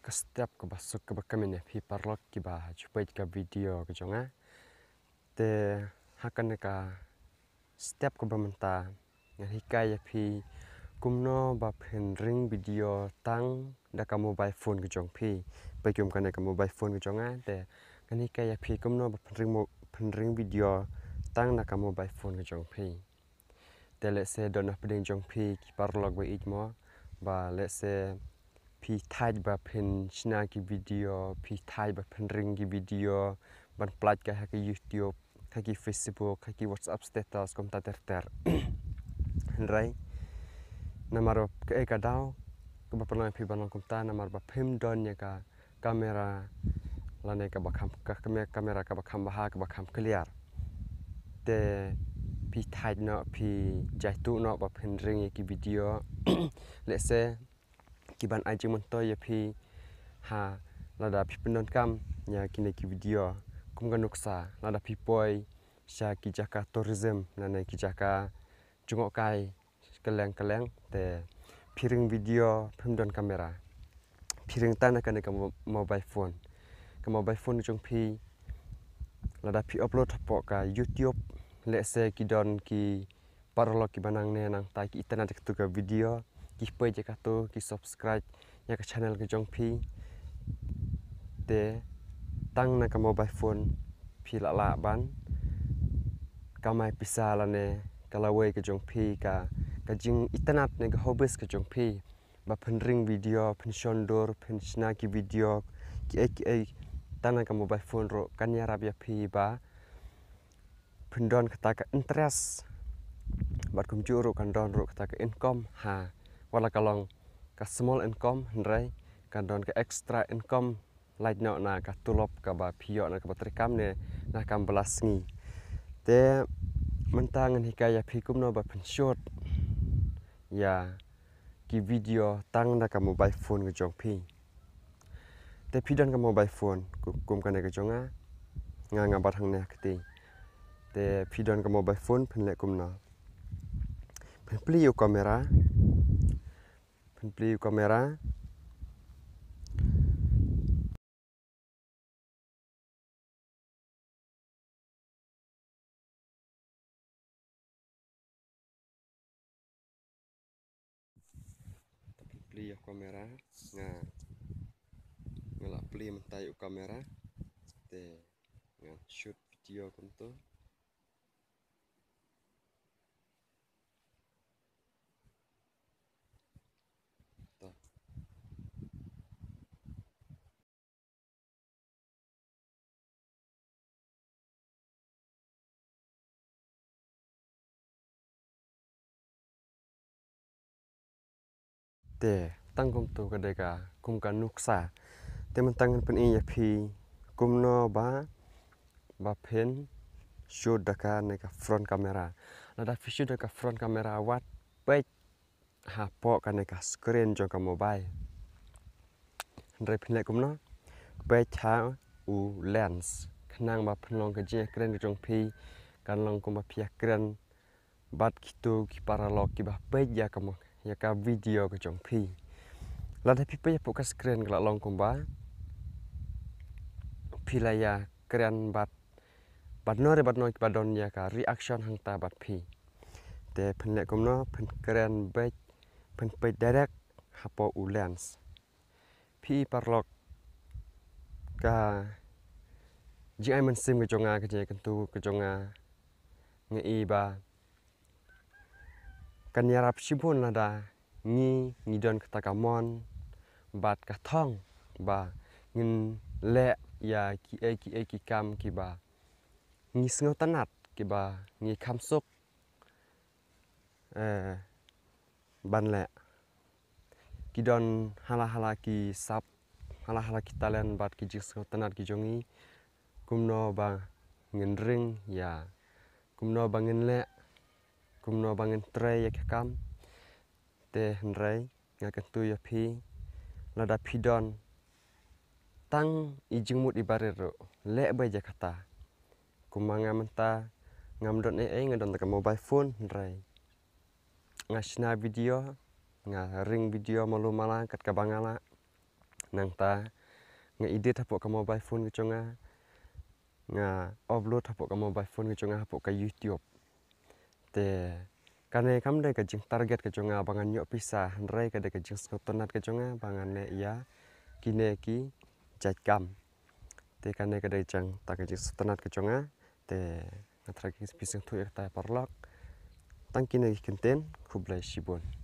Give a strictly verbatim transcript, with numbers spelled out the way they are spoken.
Ka step kaba suk kaba kmen ïa phi paralok kiba ju peit ka video ka jong nga. Te ha kane ka step kaba mynta ngan hikai ïa phi kumno ba phin ring video tang da ka mobile phone ka jong phi. Peit kum kane ka mobile phone ka jong nga, te ngan hikai ïa phi kumno ba phin ring mo-, phin ring video tang da ka mobile phone ka jong phi. Te lehse don na pdeng jong phi ki paralok ba ïeit mo, ba lehse phi thait ba phin shna ki video, phi thait ba phin ring ki video ban pynlait ka ha ki YouTube, ha ki Facebook, ha ki WhatsApp status, kumta ter ter. Hynrei namar ba kaei ka daw kaba pynlong ïa phi ban long kumta, namar ba phim don ïa ka camera lane kaba kham, ka kame-, camera kaba kham bha, kaba kham clear. Te phi thait noh, phi jaituh noh ba phin ring ïa ki video. Lehse ki ban ai jingmyntoi ïa phi ha lada phi pyndonkam ïa kine ki video. Kum ka nuksa, lada phi poi sha ki jaka tourism lane ki jaka jngohkai kylleng kylleng, te phi ring video phim don camera. Phi ring tang da kane ka mo-, mobile phone. Ka mobile phone jong phi, lada phi upload hapoh ka YouTube, lehse ki don ki paralok kiba nang ne nang tai ki itynnad ïa katu ka video, ki peit ïa katu, ki subscribe ïa ka channel ka jong phi. Te tang na ka mobile phone phi lah lah ban kamai pisa lane ka lawei ka jong phi, ka, ka jingitynnad ne ka hobbies ka jong phi, ba phin ring video, phin shon dur, phin shna ki video kiei kiei tang na ka mobile phone ruh kan ïarap ïa phi ba phin don kata ka interest. Bad kumjuh ruh kan don ruh kata ka income, ha, wat la ka long ka small income, hynrei kan don ka extra income lait noh na ka tulop kaba phi ïoh na kaba trei kam ne na kam ba la sngi. Te mynta ngan hikai ïa phi kumno ba phin shoot ïa ki video tang da ka mobile phone ka jong phi. Te phi don ka mobile phone ku-, kum kane ka jong nga, nga, nga bat hangne ha kti. Te phi don ka mobile phone, phin leh kumno? Phin plie ïa u camera. Phin plie ïa u camera. Te phin plie ïa u camera, nga, nga la plie mynta ïa u camera. Te ngan shoot video kumto. To. Te tang kumto ka dei ka, kum ka nuksa. Te mynta ngan pyni ïa phi kumno ba, ba phin shoot da kane ka front camera. Lada phi shoot da ka front camera, wat peit hapoh kane ka screen jong ka mobile. Hynrei phin leh kumno? Peit ha u lens. Khnang ba phin long ka jingïakren ka jong phi kan long kumba phi ïakren bad kito ki paralok kiba peit ïa ka mo-, ïa ka video ka jong phi. Lada phi peit hapoh ka screen ka la long kumba phi la ïakren bad, bad no re bad no kiba don ïa ka reaction hangta bad phi. Te phin leh kumno? Phin kren beit, phin peit direct hapoh u lens. Phi paralok, ka jingai mynsiem ka jong nga, ka jingkyntu ka jong nga, nga i ba kan ïarap shibun lada ngi, ngi don kata ka mon bad ka thong ba ngin leh ïa kiei kiei ki kam kiba ngi sngewtynnat, kiba ngi kham suk, eh, ban leh. Ki don hala hala ki sap, hala hala ki talent bad ki jingsngewtynnat ki jong ngi, kumno ba ngin ring ïa, kumno ba ngin leh, kumno ba ngin trei ïa ki kam. Te hynrei nga kyntu ïa phi, lada phi don tang i jingmut i barit ruh, leh beit ïa kata. Kumba nga mynta, ngam don ei ei, nga don tang ka mobile phone, hynrei nga shna video, nga ring video malu mala kat kaba nga lah. Nangta nga edit hapoh ka mobile phone ka jong nga, nga upload hapoh ka mobile phone ka jong nga hapoh ka YouTube. Te kane kam dei ka jingtarget ka jong nga ba ngan ïoh pisa, hynrei ka dei ka jingsngewtynnat ka jong nga ba ngan leh ïa kine ki jait kam. Te kane ka dei jong ta ka jingsngewtynnat ka jong nga. Te nga tharai ki pisa ïa kata paralok. Tang kine ki kyntien, khublei shibun.